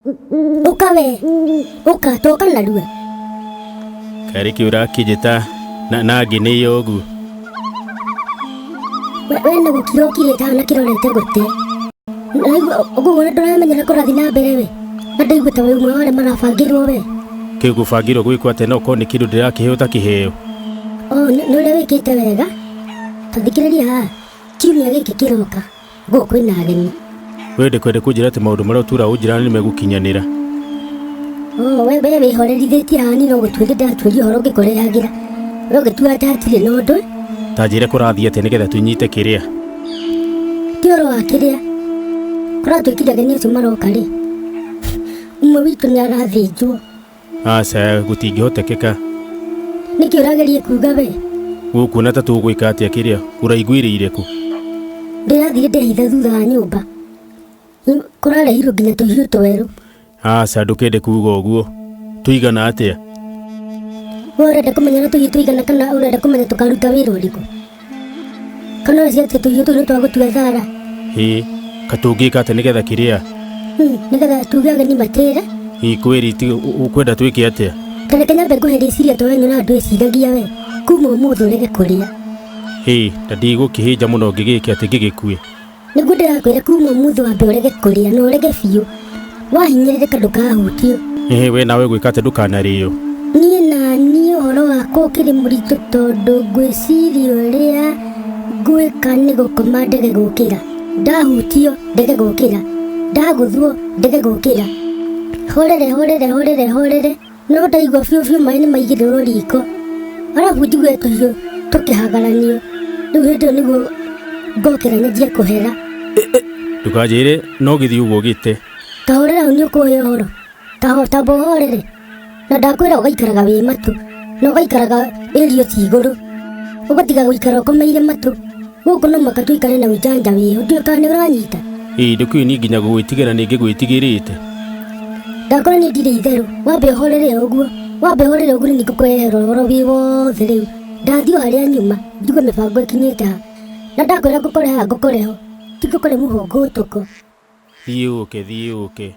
Ũka we, ũka toka narua. Kaĩ kĩ ũrakĩnjĩta na ngĩnĩyo ũguo? We nĩ gũkira ũkirĩte haha na kĩrorete gũte. Naigua ũguo wona ndũramenya ũrĩa kũrathiĩ na mbere we. Na ndaigua ta wĩ ũmwe wa arĩa marabangĩrwo we. Kĩ gũbangĩrwo gwĩkwo atĩa na ũkorwo nĩ kĩndũ ndĩrakĩheo ta kĩheo? O nĩ ũrĩa wĩkĩte wega. Ta thikĩrĩria haha, kiumia gĩkĩ kĩroka. Gũkũ kwĩna ageni. We ndĩkwende kũnjĩra atĩ maũndũ marĩa ũtũraga ũnjĩraga nĩ megũkinyanĩra. Oh, we we wĩhorerithĩtie haha niĩ no gũtuĩria ndĩratuĩria ũhoro ngĩkũrehagĩra. We ũgĩtua atĩ hatirĩ na ũndũ. Ta njĩre kũrathiĩ atĩa nĩgetha tũnyite kĩrĩa. Ti ũhoro wa kĩrĩa. Kũratuĩkire ageni acio maroka rĩ, ũmwe witũ nĩ arathĩnjwo. Aca, gũtingĩhotekeka. Nĩkĩ ũrageria kuuga we? Ũkuona ta tũgwĩka atĩa kĩrĩa ũraiguĩrĩire kũ? Ndĩrathire ndehitha thutha wa nyũmba. Kũrarehirwo nginya tũhiũ twerũ. Aca, ndũkende kuuga ũguo. Tũigana atĩa? We ũrenda kũmenya ũrĩa tũhiũ tũigana kana ũrenda kũmenya tũkaruta wĩra ũrĩkũ? Kana ũreciria atĩ tũhiũ tũu nĩ twa gũtua thara? Hĩ, ka tũngĩka atĩa nĩgetha kĩrĩa? Nĩgetha tuge ageni matĩre? Ĩ kweri ti ũkwenda twĩke atĩa? Ta reke nyambe ngũhe rĩciria to we nyonaga ndwĩciragia we. Kuma ũmũthĩ ũrege kũrĩa. Hĩ, na ndigũkĩhĩnja mũno ngĩgĩke atĩ ngĩgĩkue. Nĩguo ndĩrakwĩra kuma ũmũthĩ wambe ũrege kũrĩa na ũrege biũ. Wahinyĩrĩrĩka ndũkahutio. Ĩhĩ, we nawe gwĩka atĩ ndũkanarĩo. Niĩ na niĩ ũhoro wakwa ũkĩrĩ mũritũ tondũ ngwĩciria ũrĩa ngwĩka nĩ gũkoma ndege gũkĩra. Ndahutio ndege gũkĩra. Ndagũthwo ndege gũkĩra. Horere horere horere horere. No ndaigua biũ biũ maĩ nĩ maigĩrĩrwo riko. Arabu njigue tũhiũ tũkĩhagaranio. Rĩu hĩndĩ ĩyo nĩguo ngokĩra nyanjie kũhera. Ndũkanjĩre no gĩthiĩ ũguo gĩte. Ta horera hau nĩ ũkũhe ũhoro. Ta tamba ũhorere. Na ndakwĩra ũgaikaraga wĩ matũ. Na ũgaikaraga ĩrio ci igũrũ. Ũgatiga gũikara ũkomeire matũ. Gũkũ no mũhaka tũikare na ũjanja wĩho. Ndiũĩ kana nĩ ũranyita. Ĩĩ ndũkĩũĩ niĩ nginya gũgwĩtigĩra nĩ ngĩgwĩtigĩrĩte. Ndakora niĩ ndirĩ itherũ. Wambe ũhorere o ũguo. Wambe ũhorere ũguo nĩ ngũkũrehera ũhoro wĩ wothe rĩu. Ndathiĩ o harĩa nyuma njigue mĩbango ĩkinyĩte ha. Na ndakwĩra ngũkore haha ngũkore ho. Ti ngũkore mũhũngũ ũtukũ. Thiĩ ũke, thiĩ ũke.